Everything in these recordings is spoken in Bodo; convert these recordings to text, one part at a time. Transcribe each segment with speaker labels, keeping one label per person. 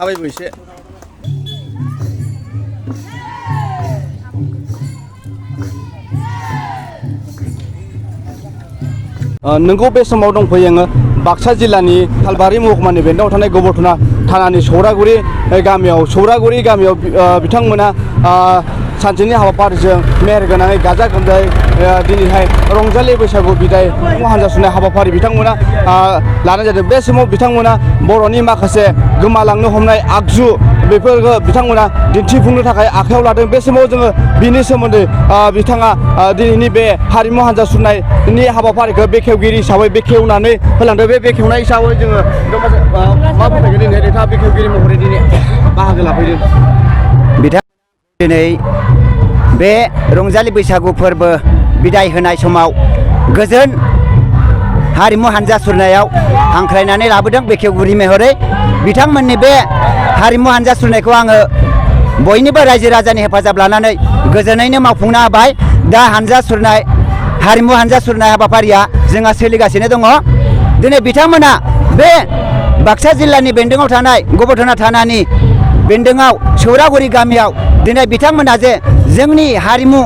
Speaker 1: थाबायबो एसे नोंगौ बे समाव दंफैयो आङो बाक्सा जिल्लानि खालबारि महकुमानि बेन्दोङाव थानाय गोबोरथना थानानि सौरागुरि गामियाव बिथांमोना सानसेनि हाबाफारिजों मेहेर गोनाङै गाजा गोमजायै दिनैहाय रंजालि बैसागु बिदाय हानजा सुनाय हाबाफारि बिथांमोना लानाय जादों। बे समाव बिथांमोना बर'नि माखासे गोमालांनो हमनाय आगजु बेफोरखौ बिथांमोना दिन्थिफुंनो थाखाय आखायाव लादों। बे समाव जोङो बिनि सोमोन्दै बिथाङा दिनैनि बे हारिमु हानजा सुनायनि हाबाफारिखौ बेखेवगिरि हिसाबै बेखेवनानै होलांदों। बे बेखेवनाय हिसाबै जोङो मा बुंनांगोन दिनै नोंथाङा बेखेवगिरि महरै दिनै बाहागो लाफैदों।
Speaker 2: दिनै बे रंजालि बैसागु फोरबो बिदाय होनाय समाव गोजोन हारिमु हानजा सुरनायाव हांख्रायनानै लाबोदों बेखेवगिरि महरै। बिथांमोननि बे हारिमु हानजा सुरनायखौ आङो बयनिबो रायजो राजानि हेफाजाब लानानै गोजोनैनो मावफुंनो हाबाय। दा हारिमु हानजा सुरनाय हाबाफारिया जोंहा सोलिगासिनो दङ। दिनै बिथांमोना बे बाक्सा जिल्लानि बेन्दोङाव थानाय गोबोरथना थानानि बेन्दोङाव सौरागुरि गामियाव दिनै बिथांमोना जे जोंनि हारिमु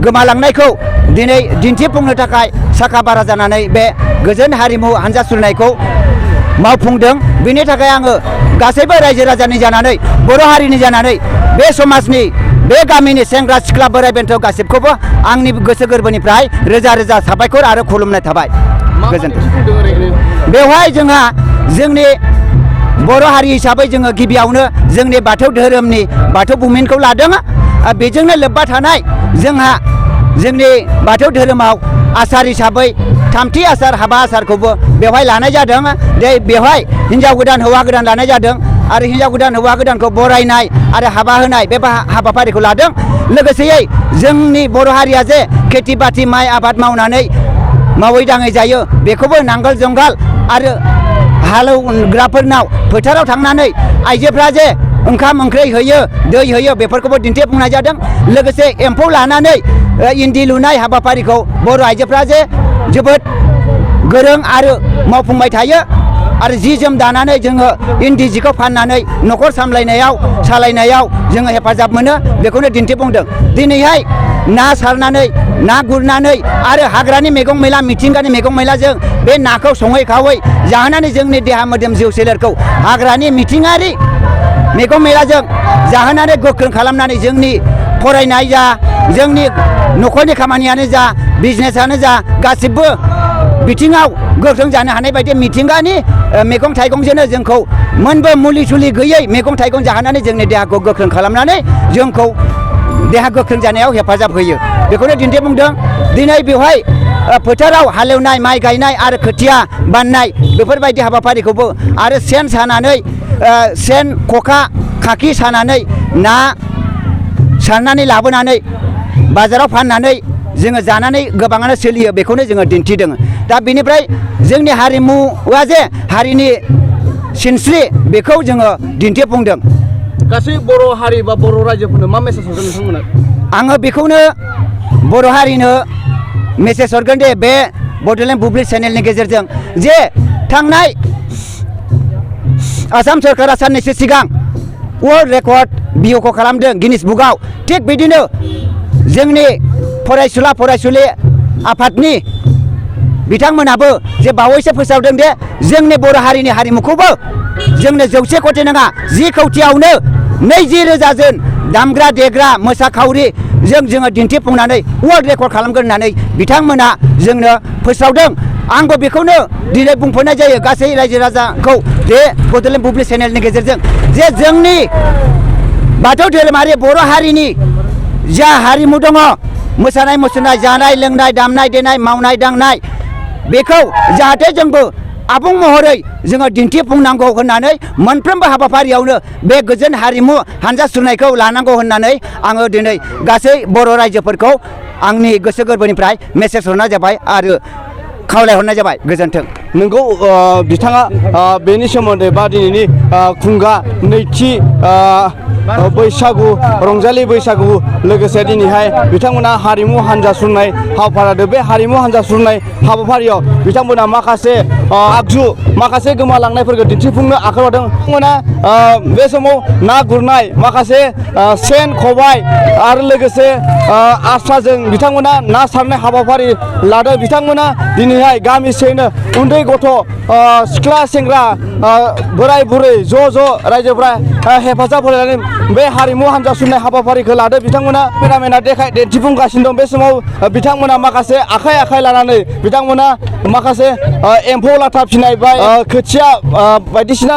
Speaker 2: गोमालांनायखौ दिनै दिन्थिफुंनो थाखाय साखा बारा जानानै बे गोजोन हारिमु हानजा सुरनायखौ मावफुंदों। बेनि थाखाय आङो गासैबो रायजो राजानि जानानै बर' हारिनि जानानै बे समाजनि बे गामिनि सेंग्रा सिख्ला बोराइ बेन्थ गासिबखौबो आंनि गोसो गोरबोनिफ्राय रोजा रोजा साबायखर आरो खुलुमनाय थाबाय। गोजोन्थों। बेवहाय जोंहा जोंनि बर' हारि हिसाबै जोङो गिबियावनो जोंनि बाथौ धोरोमनि बाथौ बुमिनखौ लादों। बेजोंनो लोब्बा थानाय जोंहा जोंनि बाथौ धोरोमाव आसार हिसाबै थामथि आसार हाबा आसारखौबो बेवहाय लानाय जादों। बेवहाय हिन्जाव गोदान हौवा गोदान लानाय जादों आरो हिन्जाव गोदान हौवा गोदानखौ बरायनाय आरो हाबा होनाय बे हाबाफारिखौ लादों। लोगोसेयै जोंनि बर' हारिया जे खेथि बाथि माइ आबाद मावनानै मावै दाङै जायो बेखौबो नांगोल जुंगाल आरो हालेवग्राफोरनाव फोथाराव थांनानै आइजोफ्रा जे ओंखाम ओंख्रि होयो दै होयो बेफोरखौबो दिन्थिफुंनाय जादों। लोगोसे एम्फौ लानानै इन्दि लुनाय हाबाफारिखौ बर' आइजोफ्रा जे जोबोद गोरों आरो मावफुंबाय थायो आरो जि जोम दानानै जोङो इन्दि जिखौ फाननानै न'खर सालायनायाव जोङो हेफाजाब मोनो बेखौनो दिन्थिफुंदों। दिनैहाय ना सारनानै ना गुरनानै आरो हाग्रानि मैगं मैला मिथिंगानि मैगं मैलाजों बे नाखौ सङै खावै जाहोनानै जोंनि देहा मोदोम जिउ सोलेरखौ हाग्रानि मिथिंगायारि मैगं मैलाजों जाहोनानै गोख्रों खालामनानै जोंनि फरायनाय जा जोंनि न'खरनि खामानियानो जा बिजनेसानो जा गासिबो बिथिङाव गोख्रों जानो हानाय बायदि मिथिंगानि मैगं थाइगंजोंनो जोंखौ मोनबो मुलि सुलि गैयै मैगं थाइगं जाहोनानै जोंनि देहाखौ गोख्रों खालामनानै जोंखौ देहा गोख्रों जानायाव हेफाजाब होयो बेखौनो दिन्थिफुंदों। दिनै बेवहाय फोथाराव हालेवनाय माइ गायनाय आरो खोथिया बाननाय बेफोरबायदि हाबाफारिखौबो आरो सेन सानानै सेन खखा खाखि सानानै ना सारनानै लाबोनानै बाजाराव फाननानै जोङो जानानै गोबाङानो सोलियो बेखौनो जोङो दिन्थिदों। दा बेनिफ्राय जोंनि हारिमुआ जे हारिनि सिनस्रि बेखौ जोङो दिन्थिफुंदों।
Speaker 1: गासै बर' हारि बा बर' रायजोफोरनो मा मेसेज हरगोन नोंथांमोना?
Speaker 2: आङो बेखौनो बर' हारिनो मेसेज हरगोन दे बे बड'लेण्ड बुब्लि चेनेलनि गेजेरजों जे थांनाय आसाम सरकारा साननैसो सिगां वर्ल्ड रेकर्ड बिहुखौ खालामदों गिनिस बुकआव। थिग बिदिनो जोंनि फरायसुलि आफादनि बिथांमोनाबो जे बावैसो फोसावदों दे जोंनि बर' हारिनि हारिमुखौबो जोंनो 100 कोटि नङा 10 कोटियावनो 20,000 जन दामग्रा देग्रा मोसाखावरि जोङो दिन्थिफुंनानै वर्ल्ड रेकर्ड खालामगोन होननानै बिथांमोना जोंनो फोसावदों। आंबो बेखौनो दिनै बुंफोरनाय जायो गासै रायजो राजाखौ बे बड'लेण्ड बुब्लि चेनेलनि गेजेरजों जे जोंनि बाथौ धोरोमारि बर' हारिनि जा हारिमु दङ मोसानाय मुसुरनाय जानाय लोंनाय दामनाय देनाय मावनाय दांनाय बेखौ जाहाथे जोंबो आबुं महरै जोङो दिन्थिफुंनांगौ होननानै मोनफ्रोमबो हाबाफारियावनो बे गोजोन हारिमु हानजा सुरनायखौ लानांगौ होननानै आङो दिनै गासै बर' रायजोफोरखौ आंनि गोसो गोरबोनिफ्राय मेसेज हरनाय जाबाय आरो खावलायहरनाय जाबाय। गोजोन्थों।
Speaker 1: नोंगौ बिथाङा बेनि सोमोन्दै बा दिनैनि खुंगा नैथि बैसागु रंजालि बैसागु लोगोसे दिनैहाय बिथांमोना हारिमु हान्जा सुरनाय हाबाफारि लादों। बे हारिमु हान्जा सुरनाय हाबाफारियाव बिथांमोना माखासे आगजु माखासे गोमालांनायफोरखौ दिन्थिफुंनो आखायाव लादों। बिथांमोना बे समाव ना गुरनाय माखासे सेन खबाइ आरो लोगोसे आस्राजों बिथांमोना ना सारनाय हाबाफारि लादों। बिथांमोना दिनैहाय गामिसेयैनो उन्दै गथ' सिख्ला सेंग्रा बोराय बुरै ज' रायजोफ्रा हेफाजाब होलायनानै बे हारिमु हान्जा सुरनाय हाबाफारिखौ लादों। बिथांमोना फेरामेना दिन्थिफुंगासिनो दं। बे समाव बिथांमोना माखासे आखाइ लानानै बिथांमोना माखासे एम्फौ लाथा फिनाय बा खोथिया बायदिसिना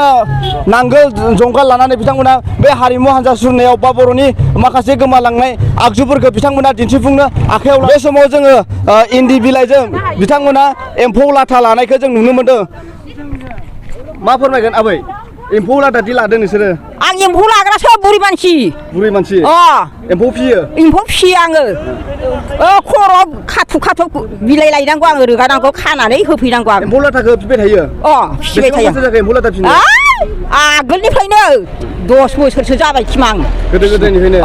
Speaker 1: नांगोल जंगाल लानानै बिथांमोना बे हारिमु हान्जा सुरनायाव बा बर'नि माखासे गोमालांनाय आगजुफोरखौ बिथांमोना दिन्थिफुंनो आखायाव बे समाव जोङो इन्दि बिलाइजों बिथांमोना एम्फौ लाथा लानायखौ जों नुनो मोनदों। मा फोरमायगोन आबै एम्फौ लाथा दि लादों नोंसोरो?
Speaker 3: आं एम्फौ लाग्रासो बुरि मानसि
Speaker 1: एम्फौ फियो
Speaker 3: आङो खर'आव खाथु बिलाइ लायनांगौ आङो रोगानांगौ खानानै होफैनांगौ आं
Speaker 1: एम्फौ लाथाखौ फिबाय थायो
Speaker 3: फिबाय थायो
Speaker 1: एम्फौ लाथा फिनो
Speaker 3: आगोलनिफ्रायनो 10 बोसोरसो जाबाय खोमा आं
Speaker 1: गोदो-गोदायनिफ्रायनो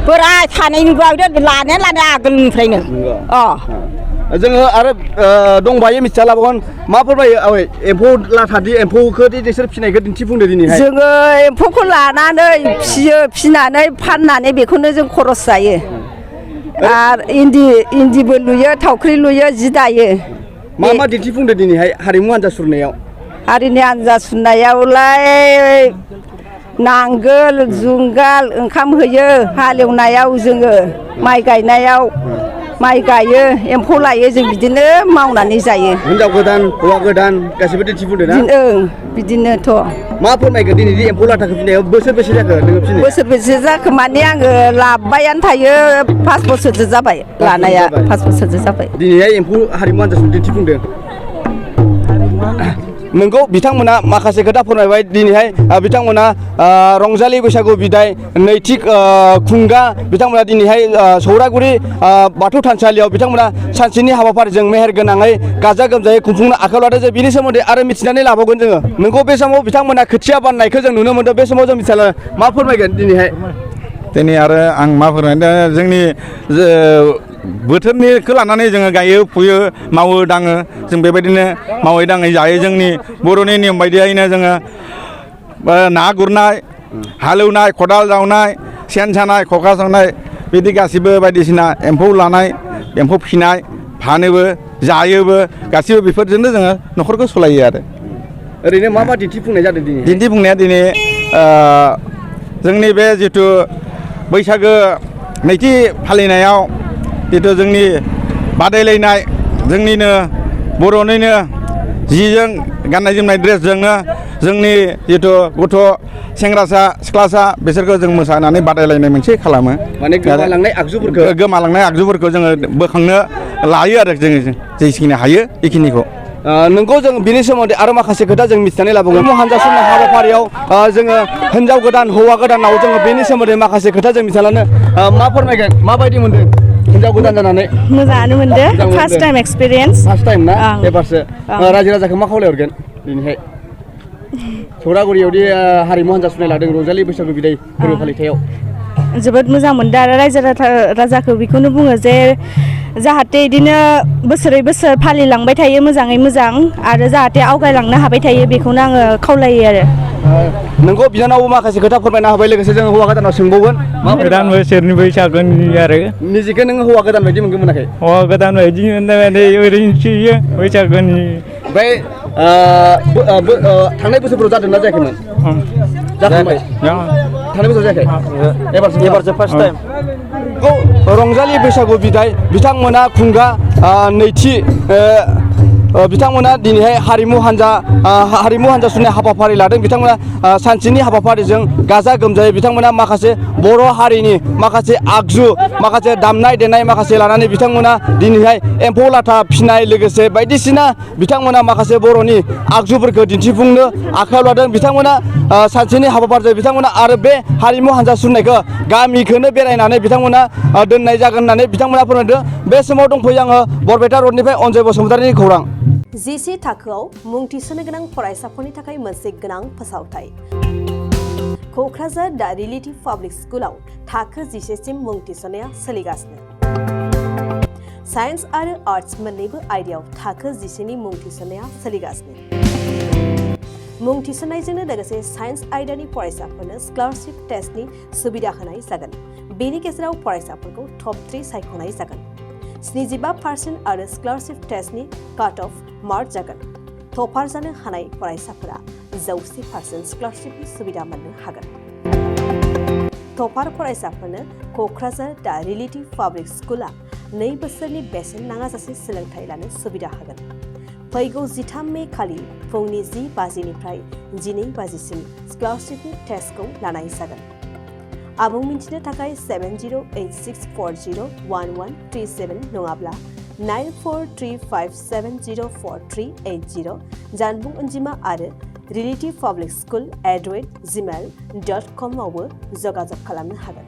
Speaker 3: बोराय थानायनिफ्रायनो लानाया आगोलनिफ्रायनो
Speaker 1: जोङो आरो दंबायो मिथिया लाबावगोन मा फोरमायो आबै एम्फौ लाथादि एम्फौखौ नोंसोर फिनायखौ दिन्थिफुंदो दिनैहाय?
Speaker 4: जोङो एम्फौखौ लानानै फिनानै फाननानै बेखौनो जों खरस जायो आरो इन्दिबो लुयो थावख्रि लुयो जि दायो।
Speaker 1: मा दिन्थिफुंदो दिनैहाय हारिमु हान्जा सुरनायाव?
Speaker 4: हारिनि हान्जा सुरनायावलाय नांगोल जुंगाल ओंखाम होयो हालेवनायाव जोङो माइ गायनायाव माइ गायो एम्फौ लायो जों बिदिनो मावनानै जायो।
Speaker 1: हिनजाव गोदान हौवा गोदान गासिबो दिन्थिफुंदो ना?
Speaker 4: बिदिनोथ'।
Speaker 1: मा फोरमायगोन दिनै एम्फौ लाथाखौ फिनायाव बोसोरबेसे जाखो नोङो फिनो?
Speaker 4: बोसोरबेसे जाखो माने आङो लाबायानो थायो 5 बोसोरसो जाबाय लानाया 5 बोसोरसो जाबाय।
Speaker 1: दिनैहाय एम्फौ हारिमु हान्जा सुरनाय दिन्थिफुंदों। नोंगौ बिथांमोना माखासे खोथा फोरमायबाय दिनैहाय बिथांमोना रंजालि बैसागु बिदाय नैथि खुंगा बिथांमोना दिनैहाय सौरागुरि बाथौ थानसालियाव बिथांमोना सानसेनि हाबाफारिजों मेहेर गोनाङै गाजा गोमजायै खुंफुंनो आखायाव लादों। जे बिनि सोमोन्दै आरो मिथिनानै लाबावगोन जोङो। नोंगौ बे समाव बिथांमोना खोथिया बाननायखौ जों नुनो मोनदों। बे समाव जों मिथिया मा फोरमायगोन दिनैहाय?
Speaker 5: दिनै आरो आं मा फोरमायनो जोंनि बोथोरनिखौ लानानै जोङो गायो फुयो मावो दाङो जों बेबायदिनो मावै दाङै जायो। जोंनि बर'नि नियम बायदियैनो जोङो ना गुरनाय हालेवनाय खदाल जावनाय सेन सानाय खखा सानाय बिदि गासिबो बायदिसिना एम्फौ लानाय एम्फौ फिनाय फानोबो जायोबो गासिबो बेफोरजोंनो जोङो न'खरखौ सालायो आरो।
Speaker 1: ओरैनो मा दिन्थिफुंनाय जादों दिनै?
Speaker 5: दिन्थिफुंनाया दिनै जोंनि बे जिथु बैसागो नैथि फालिनायाव जिथु जोंनि बादायलायनाय जोंनिनो बर'निनो जिजों गाननाय जोमनाय ड्रेसजोंनो जोंनि जिथु गथ' सेंग्रासा सिख्लासा बिसोरखौ जों मोसानानै बादायलायनाय मोनसे खालामो।
Speaker 1: माने गोमालांनाय आगजुफोरखौ
Speaker 5: जोङो बोखांनो लायो आरो जोङो जेखिनि हायो बेखिनिखौ।
Speaker 1: नोंगौ जों बिनि सोमोन्दै आरो माखासे खोथा जों मिथिनानै लाबोगोन। हान्जा सुरनाय हाबाफारियाव जोङो हिनजाव गोदान हौवा गोदानाव जोङो बेनि सोमोन्दै माखासे खोथा जों मिथिनानै मा फोरमायगोन? माबायदि मोनदों हिनजाव गोदान जानानै?
Speaker 4: मोजाङानो मोनदों। First time experience.
Speaker 1: First time ना एबारसो रायजो राजाखौ मा खावलायहरगोन दिनैहाय सौरागुरियावदि हारिमु हान्जा सुरनाय लादों रंजालि बैसागु बिदाय फोरबो फालिथायाव?
Speaker 4: जोबोद मोजां मोनदों आरो रायजो राजाखौ बेखौनो बुङो जे जाहाथे बिदिनो बोसोरै बोसोर फालिलांबाय थायो मोजाङै मोजां आरो जाहाथे आवगायलांनो हाबाय थायो बेखौनो आङो खावलायो आरो।
Speaker 1: नोंगौ बिनानावबो माखासे खोथा फोरमायना होबाय। लोगोसे जों हौवा गोदानाव सोंबावगोन
Speaker 6: गोदान बोसोरनि बैसागोनि आरो
Speaker 1: निजेखौ नोङो हौवा गोदान बायदि मोनगोन मोनाखै?
Speaker 6: हौवा गोदान बायदि मोननाय ओरैनोसो बैसागोनि।
Speaker 1: ओमफ्राय थांनाय बोसोरफोराव जादोंना जायाखैमोन? जाखांबाय? थांनाय बोसोराव जायाखै? एबारसो फार्स्ट टाइम। रंजालि बैसागु बिदाय बिथांमोना खुंगा नैथि बिथांमोना दिनैहाय हारिमु हान्जा सुरनाय हाबाफारि लादों। बिथांमोना सानसेनि हाबाफारिजों गाजा गोमजायै बिथांमोना माखासे बर' हारिनि माखासे आगजु माखासे दामनाय देनाय माखासे लानानै बिथांमोना दिनैहाय एम्फौ लाथा फिनाय लोगोसे बायदिसिना बिथांमोना माखासे बर'नि आगजुफोरखौ दिन्थिफुंनो आखायाव लादों। बिथांमोना सानसेनि हाबाफारिजों बिथांमोना आरो बे हारिमु हान्जा सुरनायखौ गामिखौनो बेरायनानै बिथांमोना दोननाय जागोन होननानै बिथांमोना फोरमायदों। बे समाव दंफैयो आङो बरपेटा रडनिफ्राय अनजय बसुमतारिनि खौरां।
Speaker 7: जिसे थाखोआव मुं थिसननो गोनां फरायसाफोरनि थाखाय मोनसे गोनां फोसावथाय। क'क्राझार दा रिलेटिभ पाब्लिक स्कुलाव थाखो 10 सिम मुं थिसननाया सोलिगासिनो। साइन्स आरो आर्ट्स मोन्नैबो आयदायाव थाखो 10 नि मुं थिसननाया सोलिगासिनो। मुं थिसननायजोंनो लोगोसे साइन्स आयदानि फरायसाफोरनो स्कलारशिप टेस्टनि सुबिदा होनाय जागोन। बेनि गेजेराव फरायसाफोरखौ टप 3 सायख'नाय जागोन। 75% आरो स्कलारशिप टेस्टनि काट अफ मार्क जागोन। टपार जानो हानाय फरायसाफोरा 100% स्कलारशिपनि सुबिदा मोननो हागोन। टपार फरायसाफोरनो क'क्राझार दा रिलेटिभ पाब्लिक स्कुला 2 बोसोरनि बेसेन नाङाजासे सोलोंथाइ लानो सुबिदा होगोन। फैगौ 13 मे खालि फुंनि 10 बाजिनिफ्राय 12 बाजिसिम स्कलारशिपनि टेस्टखौ लानाय जागोन। आबुं मिन्थिनो थाखाय 7086401137 नङाब्ला 9435704380 जानबुं अनजिमा आरो relativepublicschool@gmail.com आवबो जगाजग खालामनो हागोन।